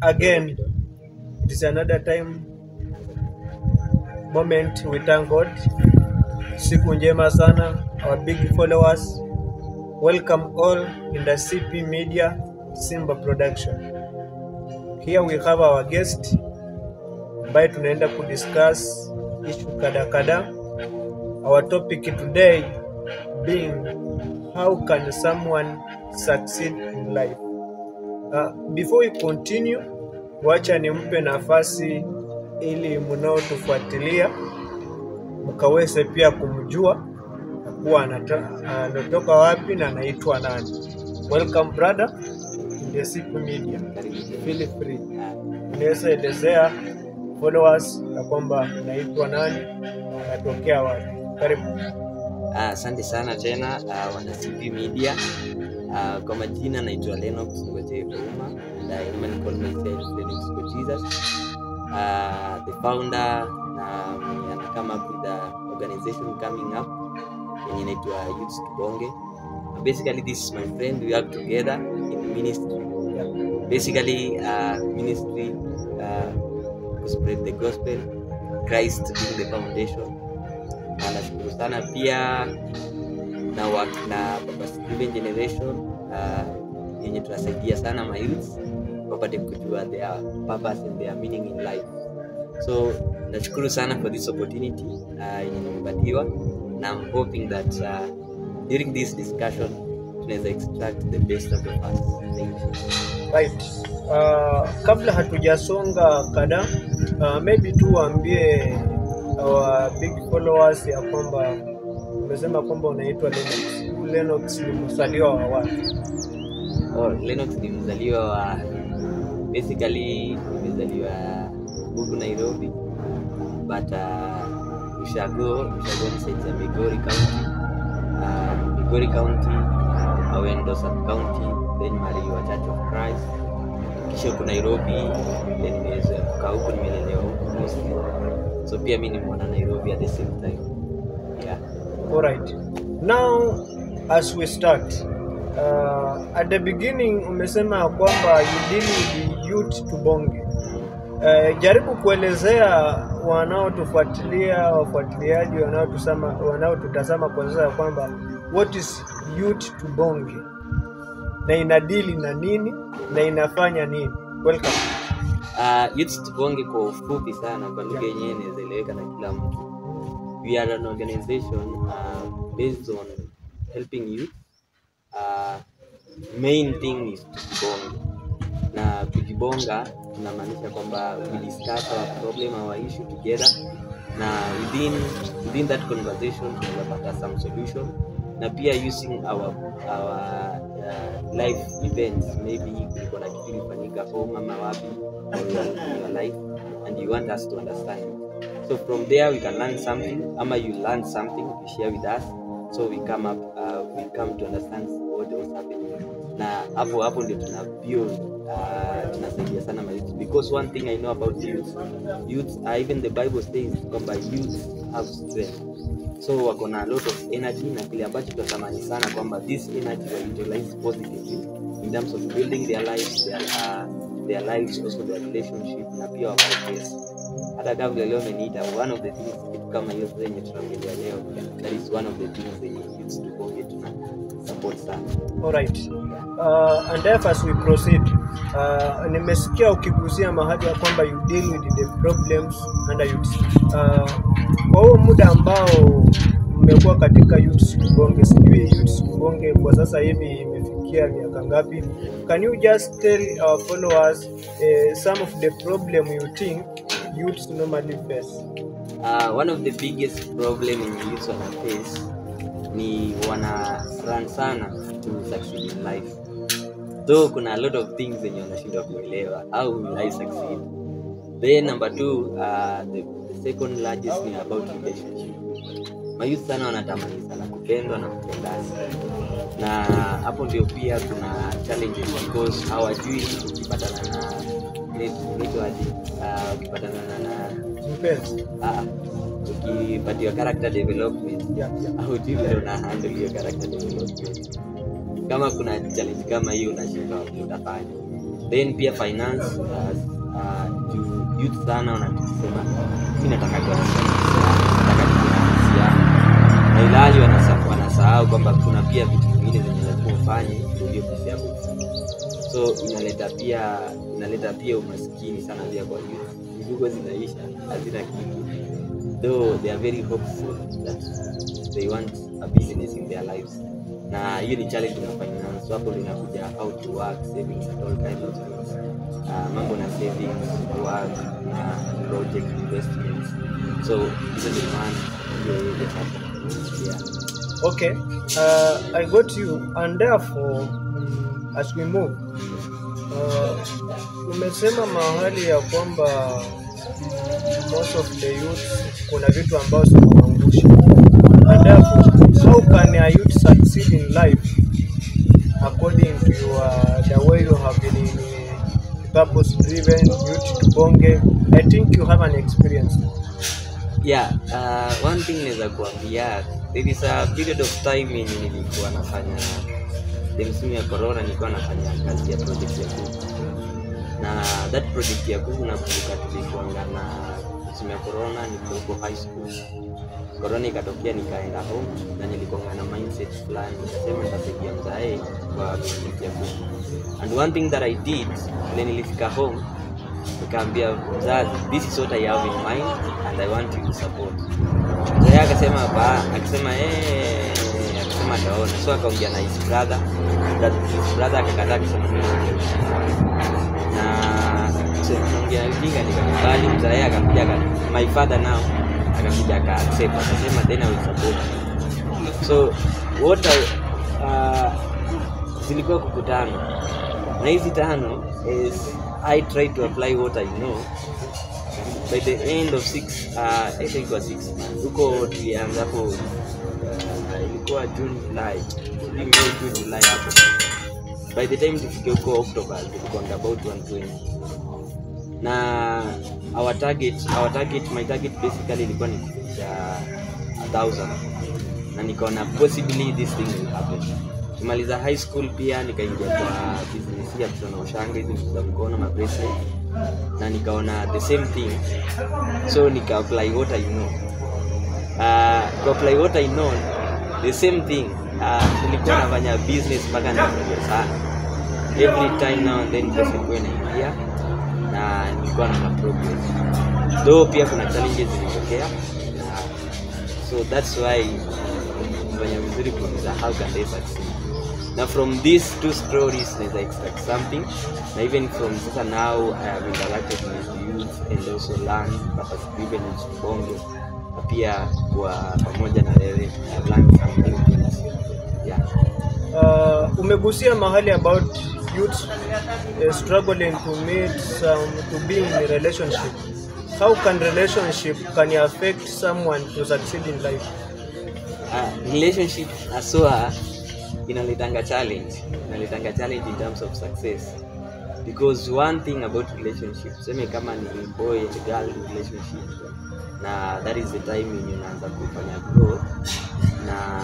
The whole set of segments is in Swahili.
Again, it is another time moment we thank God. Siku njema sana, our big followers. Welcome all in the CP Media Simba Production. Here we have our guest ambaye tunaenda kudiscuss issue kadha kadha. Our topic today being how can someone succeed in life. Before we continue, wacha nimpe nafasi ili mnaotufuatilia mkaweze pia kumjua na kuwa anatoka wapi na anaitwa nani. Welcome, brother, in the CP Media. Feel free. Unaweza elezea followers ya kwamba unaitwa nani na unatokea wapi. Karibu. Asante sana tena, wana CP Media. Kwa majina naitwa Lennox Ngoje Ouma and I normally call myself Lennox for Jesus. The founder na mwenye ana come up with the organization coming up yenye inaitwa Youths Tubonge. Basically, this is my friend, we work together in ministry. Basically, ministry to spread the gospel, Christ being the foundation. Na nashukuru sana pia na work na Purpose Driven Generation, yenye tunasaidia sana ma youths wapate kujua their purpose and their meaning in life. So nashukuru sana for this opportunity yenye nimepatiwa, na I'm hoping that during this discussion tunaweza extract the best out of us. Thank you. Right. Kabla hatujasonga kada, maybe tu waambie our big followers ya kwamba umesema kwamba unaitwa Lennox. Huyu Lennox ni mzaliwa wa wapi? Oh, Lennox ni mzaliwa wa, basically nimezaliwa huku Nairobi, but ushago ushago ni side za Migori County. Migori County, Awendo sub county, then Mariwa Church of Christ. Kisha huku Nairobi, then nimeweza kukaa huku, nimelelewa huku mostly. So pia mi ni mwana Nairobi at the same time. Yeah. Alright. Now as we start, at the beginning umesema ya kwamba you deal with the Youth Tubonge. Jaribu kuelezea wanaotufuatilia, wafuatiliaji wanaotutazama kwa sasa ya kwamba what is Youth Tubonge na inadeal na nini na inafanya nini? Welcome. Youth Tubonge kwa ufupi sana, kwa lugha yenyewe inaweza eleweka na kila mtu. We are an organization based on helping youth. Main thing is tujibonge. Na kujibonga tunamaanisha kwamba we discuss our problem, our issue together, na within that conversation tunaweza pata some solution, na pia using our life events. Maybe kulikuwa na kitu ilifanyika home ama wapi or in your life and you want us to understand it, so from there we can learn something, ama you learn something, you share with us, so we come to understand what was happening. Na hapo hapo ndio tuna build, tunasaidia sana ma youth, because one thing I know about youths, even the Bible says kwamba youth have strength, so wako na a lot of energy, na kile ambacho tunatamani sana kwamba this energy wa utilize positively in terms of building their lives, their lives, also their relationship, na pia wa progress. Hata kama vile leo ameniita, one of the things, kitu kama hiyo zenye tunaongelea leo, that is one of the things zenye Youths Tubonge tuna support sana. Alright. And therefore, as we proceed, nimesikia ukigusia mahali ya kwamba you deal with the problems under youth. Kwa huo muda ambao mmekuwa katika Youths Tubonge, sijui Youths Tubonge kwa sasa hivi imefikia miaka ngapi? Can you just tell our followers some of the problem you think youths normally face? One of the biggest problem in youths wana face ni wana run sana to succeed in life, though kuna a lot of things zenye wanashindwa kuelewa, how will I succeed. Then number two, the second largest ni about relationship. Mayouth sana wanatamani sana kupendwa na kupendana, na hapo ndio pia kuna challenges because hawajui ukipatana na, inaitwa aje, ukipatana na Mpenzi. Ah, ukipatiwa character development, haujui vile una handle hiyo character development. Kama kuna challenge kama hiyo, unashindwa vile utafanya. Then pia finance, juu youth sana wanasema mi nataka kuanzisha ofisi yangu, nataka nikuwe na ofisi yangu, na ilhali wanasahau kwamba kuna pia vitu vingine zenye lazima ufanye ndio hiyo ofisi yako ifike. So inaleta pia umaskini sana pia kwa youth. Mifuko zinaisha, hazina kitu, though they are very hopeful that they want a business in their lives. Na hiyo ni challenge na finance. So hapo linakuja how to work, savings and all kinds of things, mambo na savings, work na project investments. So hizo ndio maana hiyo area sasa, yeah. Okay, I got you, and therefore, as we move, umesema mahali ya kwamba most of the youth kuna vitu ambao zinawaangusha, and therefore, how can a youth succeed in life according to your the way you have been in purpose driven youth tubonge? I think you have an experience. Yeah, one thing naweza kuambia, there is a period of time yenye nilikuwa nafanya, the msimu ya corona, nilikuwa nafanya kazi ya project ya kuku. Na that project ya kuku, nakumbuka tulikuanga na msimu ya corona, niko huko high school, corona ikatokea, nikaenda home na nilikuanga na mindset fulani, nikasema nitasaidia mzae kwa project ya kuku. And one thing that I did, vile nilifika home, nikaambia mzazi, "This is what I have in mind and I want you to support." Mzae akasema ba, akasema eh, akasema ataona. So akaongea na his brother, that his brother akakataa, akasema mimi naongea ujinga. Na kusema naongea ujinga, nikakubali. Mzae akakuja my father now akakuja aka accept, akasema, "Then I will support you." So what I, zilikuwa kuku tano, na hizi tano is I try to apply what I know. By the end of six, I think was 6 months huko, tulianza hapo, ilikuwa June, July, sijui May, June, July hapo. By the time tufike huko October, tulikuwa about 120. Na our target, my target basically ilikuwa ni kufikisha 1000, na nikaona possibly this thing will happen. Kumaliza high school pia nikaingia kwa business ya kushona ushanga, hizi vitu za mkono, ma bracelet, na nikaona the same thing. So nika apply what I know, ku apply what I know, the same thing. Nilikuwa nafanya business mpaka nafurahia sana. Every time now and then pesa ilikuwa inaingia na nilikuwa naona progress, though pia kuna challenges zilitokea. Na so that's why fanya vizuri kuuliza how can they succeed. Na from these two stories naweza extract something. Na even from sasa, now I have interacted with youth and also learn purpose driven with Tubonge, na pia kwa pamoja na wewe I have learned some new things, yeah. Umegusia mahali about youth struggling to meet some to be in a relationship. How can relationship can affect someone to succeed in life? Relationship haswa inalitanga challenge in terms of success, because one thing about relationship, tuseme kama ni boy and girl relationship, na that is the time yenye unaanza kufanya growth, na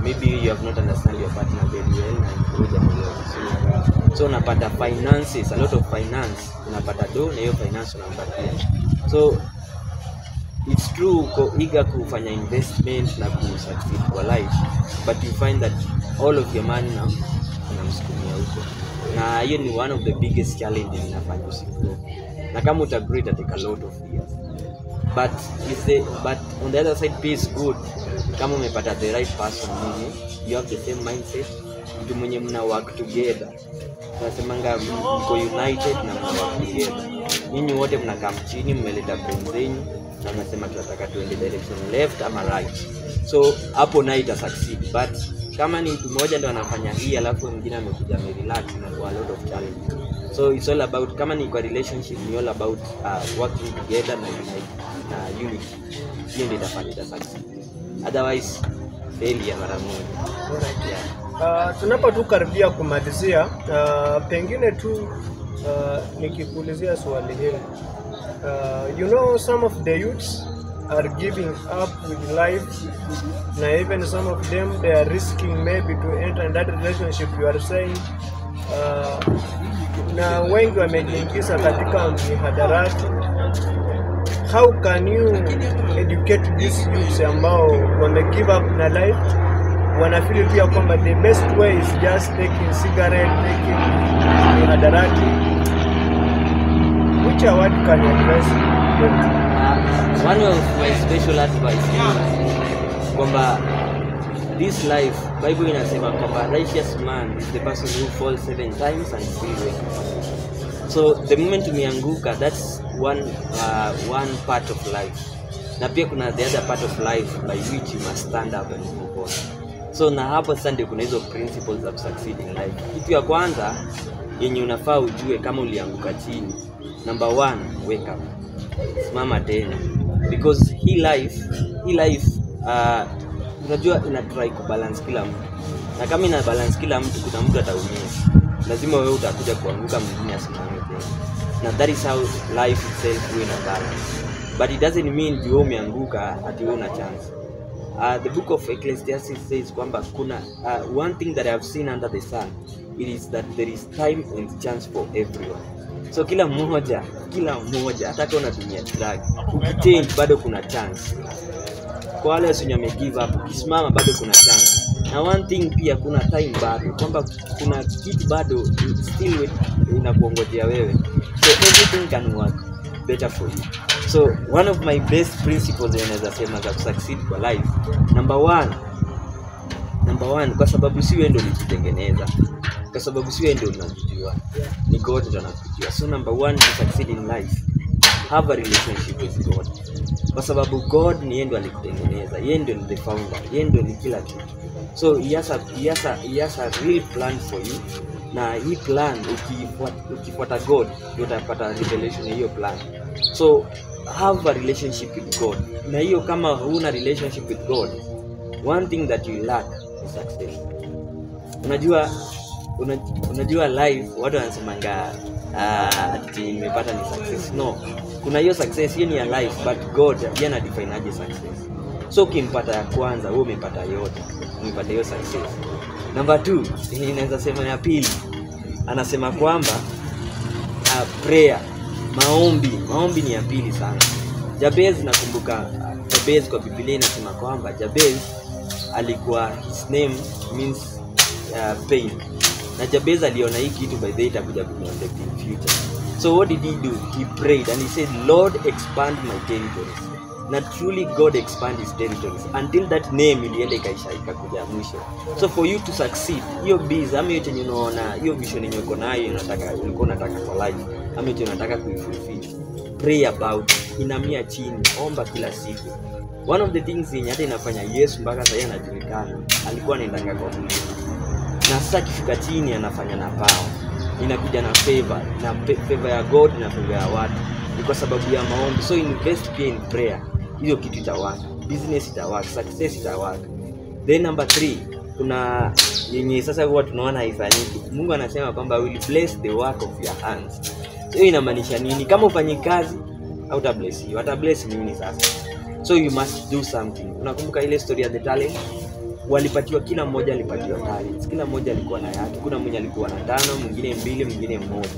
maybe you have not understand your partner very well na hujamuelewa vizuri. So unapata finances, a lot of finance, unapata do na hiyo finance unampatia. So it's true uko eager kufanya investment na kusucceed kwa life, but you find that all of your money now unamsukumia huko, na hiyo ni one of the biggest challenges inafanya usigrow. Na kama utagrow, ita take a lot of years. But on the other side pia is good kama umepata the right person mwenye you have the same mindset, mtu mwenye mna work together. Tunasemanga mko united na mna work together. Nyinyi wote mnakaa chini, mmeleta brain zenyu na mnasema tunataka tuende direction left ama right. So hapo nayo ita succeed. But kama ni mtu mmoja ndo anafanya hii alafu mwingine amekuja amerelax, inakuwa a lot of challenge. So it's all about, kama ni kwa relationship, ni all about working together na unite, na unity. Hiyo ndio itafanya ita succeed, otherwise failure mara moja. Alright. Yeah. Tunapo tu karibia kumalizia, pengine tu nikikuulizia swali hili, some of the youths are giving up with life, na even some of them, they are risking maybe to enter in that relationship you are saying. Na wengi wamejiingiza katika mihadarati. How can you educate these youths ambao wame give up na life, wanafeel pia kwamba the best way is just taking cigarette, taking mihadarati? Which what can you advise them? One of my special advice is kwamba this life, Bible inasema kwamba righteous man is the person who falls seven times and still wakes up. So the moment umeanguka, that's one part of life. Na pia kuna the other part of life by which you must stand up and move on. So na hapo sasa ndio kuna hizo principles of succeed in life. Kitu ya kwanza yenye unafaa ujue kama ulianguka chini, number one, wake up, simama tena, because hii life unajua ina try kubalance kila mtu, na kama ina balance kila mtu, kuna mtu ataumia. Lazima wewe utakuja kuanguka, mwingine asimame tena, na that is how life itself huwa ina balance, but it doesn't mean juu wewe umeanguka ati wewe una chance. The book of Ecclesiastes says kwamba kuna one thing that I have seen under the sun, it is that there is time and chance for everyone. So kila mmoja, hata kama unatumia drug, ukichange bado kuna chance. Kwa wale wenye wame give up, ukisimama bado kuna chance. Na one thing pia, kuna time bado, kwamba kuna kitu bado still inakuongojea wewe. So everything can work better for you. So one of my best principles yenye naweza sema za kusucceed kwa life, number one, kwa sababu si wewe ndio ulijitengeneza, kwa sababu si wewe ndio unajijua, ni God ndio anakujua. So number one, to succeed in life, have a relationship with God, kwa sababu God ni yeye ndio alikutengeneza, yeye ndio ni the founder, yeye ndio ni kila kitu. So he has a real plan for you, na hii plan ukifuata God ndio utapata revelation ya hiyo plan. So have a relationship with God. Na hiyo kama huna relationship with God, one thing that you lack is success. Unajua life watu wanasemanga ati nimepata ni success. No, kuna hiyo success, hiyo ni ya life, but God yeye anadefine aje success? So ukimpata ya kwanza, wewe umepata yote, umepata hiyo success. Number two, inaweza sema ya pili, anasema kwamba prayer, maombi. Maombi ni ya pili sana. Jabez, nakumbuka Jabez kwa Biblia inasema kwamba Jabez alikuwa, his name means pain, na Jabez aliona hii kitu by the way itakuja kumuaffect in future. So what did he do? He prayed and he said, "Lord, expand my territories." Na truly God expand his territories until that name ilienda ikaisha, ikakuja mwisho. So for you to succeed, hiyo biz ama hiyo chenye unaona, hiyo vision yenye uko nayo, unataka, ulikuwa unataka kwa life, ama hiyo chenye unataka kuifulfill, pray about it. Inamia chini, omba kila siku. One of the things yenye hata inafanya Yesu mpaka sasa anajulikana, alikuwa anaendanga kwa mlima, na sasa akifika chini anafanya na power inakuja na favor, na favor ya God na favor ya watu, ni kwa sababu ya maombi. So invest pia in prayer. Hiyo kitu itawaka, business itawaka, success itawaka. Then number three, kuna yenye sasa huwa tunaona haifanyiki. Mungu anasema kwamba "I will bless the work of your hands." So hiyo inamaanisha nini? Kama ufanyi kazi, hautabless you, ata bless nini sasa? So you must do something. Unakumbuka ile story ya the talent? Walipatiwa, kila mmoja alipatiwa talents, kila mmoja alikuwa na yake. Kuna mwenye alikuwa na tano, mwingine mbili, mwingine mmoja.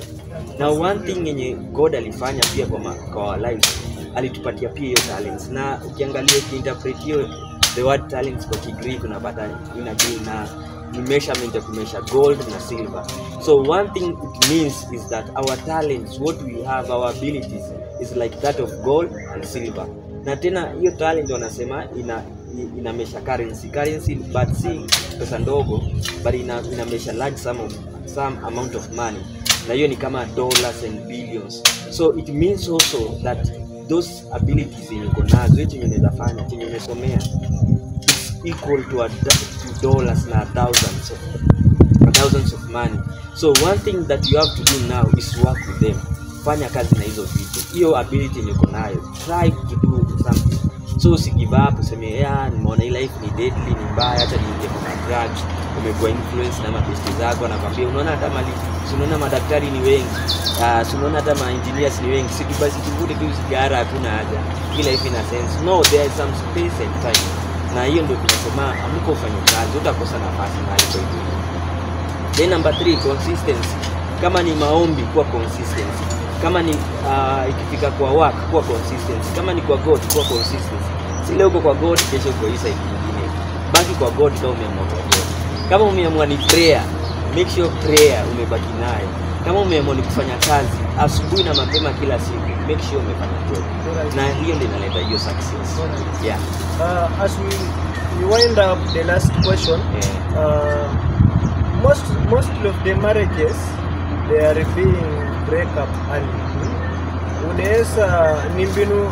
Na one thing yenye God alifanya pia kwa our lives, alitupatia pia hiyo talents. Na ukiangalia, ukiinterpret hiyo the word talents kwa Kigreek, unapata ina deal na ni measurement ya kumeasure gold na silver. So one thing it means is that our talents, what we have, our abilities is like that of gold and silver. Na tena hiyo talent wanasema ina measure currency, but si pesa ndogo, but ina measure large sum of some amount of money, na hiyo ni kama dollars and billions. So it means also that those abilities yenye uko nazo, hiyo chenye unaweza fanya, chenye umesomea, it's equal to dollars na thousands of money. So one thing that you have to do now is work with them. Fanya kazi na hizo vitu, hiyo ability yenye uko nayo, try to do something. So usi give up, useme, "Yeah, nimeona hii life ni deadly, ni mbaya, hata niingie kwa drugs." Umekuwa influence na mabesti zako, anakwambia, "Unaona hata mali, si unaona madaktari ni wengi, si unaona hata ma engineers ni wengi, si basi tuvute tu sigara, hakuna haja, hii life ina sense." No, there is some space and time, na hiyo ndio tunasema amka ufanye kazi, utakosa nafasi mahali kwa hii dunia. Then number three, consistency. Kama ni maombi, kuwa consistency. Kama ni ikifika kwa work, kuwa consistency. Kama ni kwa God, kuwa consistency. Si leo uko kwa God, kesho uko hii side nyingine. Baki kwa God kama umeamua kwa God. Kama umeamua ni prayer, make sure prayer umebaki nayo. Kama umeamua ni kufanya kazi asubuhi na mapema kila siku, make sure umefanya job. Na hiyo ndio inaleta hiyo success. Yeah. As we wind up the last question, most of the marriages, they are being break up early. Unaweza ni mbinu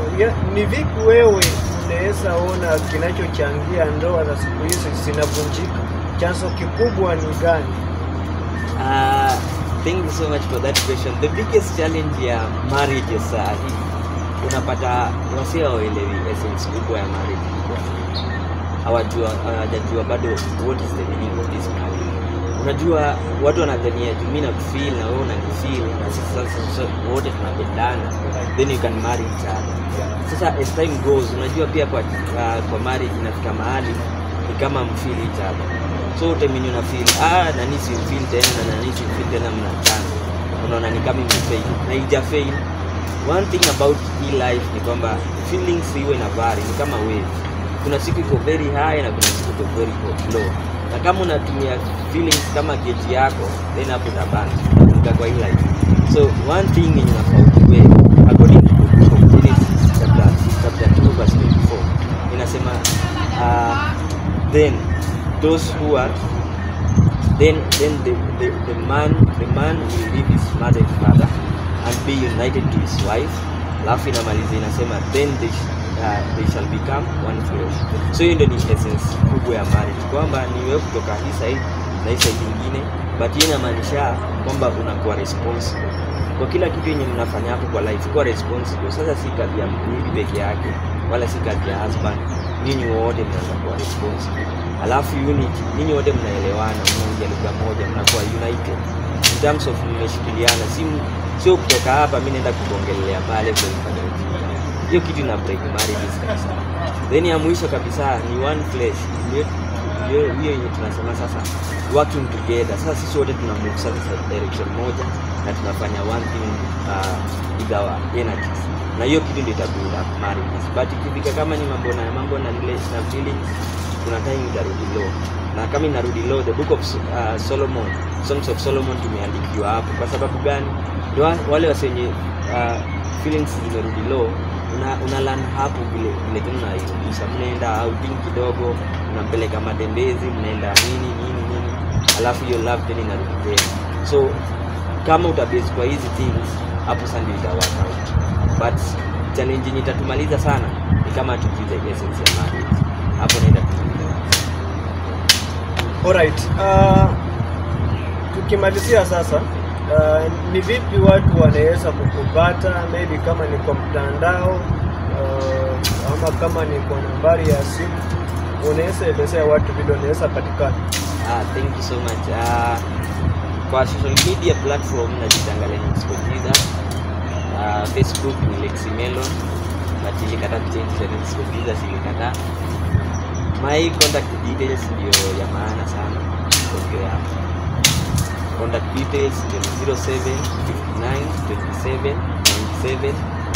ni vipi wewe unaweza ona kinachochangia ndoa za siku hizi zinavunjika? Chanzo kikubwa ni gani? Thank you so much for that question. The biggest challenge ya marriage saa hii, unapata wasee hawaelewi essence kubwa ya marriage ni nini. Hawajajua bado what is the meaning of this marriage. Unajua watu wanadhania juu mimi nakufeel na wewe unanifeel na sisi sasa wote tunapendana, then you can marry each other. Sasa as time goes, unajua pia kwa marriage inafika mahali ni kama mfeel each other. So time yenye una feel nani si feel tena na nani si feel tena, mnaachana. Unaona ni kama imefail na ija fail. One thing about hii life ni kwamba feelings iwe na vary, ni kama wave. Kuna siku iko very high na kuna siku iko very low. Na kama unatumia feelings kama gauge yako, then hapo utabaki kwa hii life. So one thing yenye unafaa ujue, according to the book of Genesis chapter 2 verse 24, inasema then those who are then the man will leave his mother and father and be united to his wife. Alafu inamaliza inasema then they shall become one flesh. So hiyo ndio ni essence kubwa ya marriage, kwamba ni wewe kutoka hii side na hii side nyingine, but hiyo inamaanisha kwamba unakuwa responsible kwa kila kitu yenye mnafanya hapo kwa life. Kuwa responsible. Sasa si kazi ya bibi peke yake wala si kazi ya husband, ninyi wote mnaanza kuwa responsible. Alafu unity, ninyi wote mnaelewana, mnaongea lugha moja, mnakuwa united in terms of mmeshikiliana. Sio kutoka hapa mimi naenda kugongelea pale kwa mfanya ujinga. Hiyo kitu ina break marriages kabisa. Then ya mwisho kabisa ni one flesh. Hiyo yenye tunasema sasa working together. Sasa sisi wote tuna move sasa direction moja na tunafanya one thing with our energies. Na hiyo kitu ndio itabuild up marriages. But ikifika kama ni mambo na relational feelings, kuna time itarudi low. Na kama inarudi low, the book of Solomon, Songs of Solomon tumeandikiwa hapo. Kwa sababu gani? Ndio wale wasenye feelings zimerudi low, una learn hapo vile tena unairudisha. Mnaenda outing kidogo, unampeleka matembezi, mnaenda nini nini nini, alafu hiyo love tena inarudi tena. So kama utabase kwa hizi things, hapo sasa ndio ita work out. But challenge yenye itatumaliza sana ni kama tujui the essence ya marriage. Hapo ndio itatumaliza. Alright. Tukimalizia sasa, ni vipi watu wanaweza kukupata, maybe kama ni kwa mtandao ama kama ni kwa nambari ya simu, unaweza elezea watu vile wanaweza patikana? Thank you so much. Kwa social media platform najitanga Lennox for Jesus. Facebook ni Lexi Melon, but ilikataa kuchange Lennox for Jesus, ilikataa. My contact details ndio ya maana sana, ndio ya contact details ndio 07 59 27 97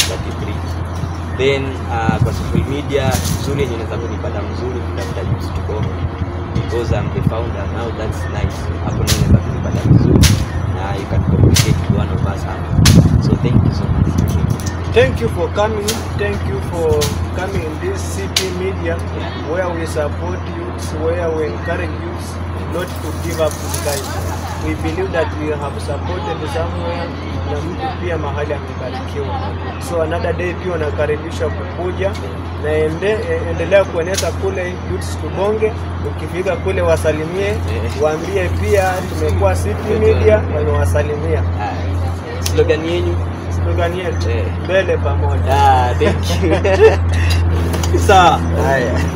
33. Then kwa social media nzuri yenye unaweza kunipata mzuri, kutafuta Youths Tubonge, because I'm the founder now, that's nice. Hapo ndio unaweza kunipata vizuri na you can communicate with one of us hapo. So thank you so much. Thank you for coming. Thank you for coming in this CP Media, where we support youths, where we encourage youths not to give up in life. We believe that we have supported somewhere na mtu pia mahali amebarikiwa. So another day pia unakaribishwa kukuja na endelea kueneza kule Youths Tubonge. Ukifika kule wasalimie, waambie pia tumekuwa CP Media, wamewasalimia. Slogan yenyu? Slogan yetu, mbele pamoja. Thank you. Sawa. Haya.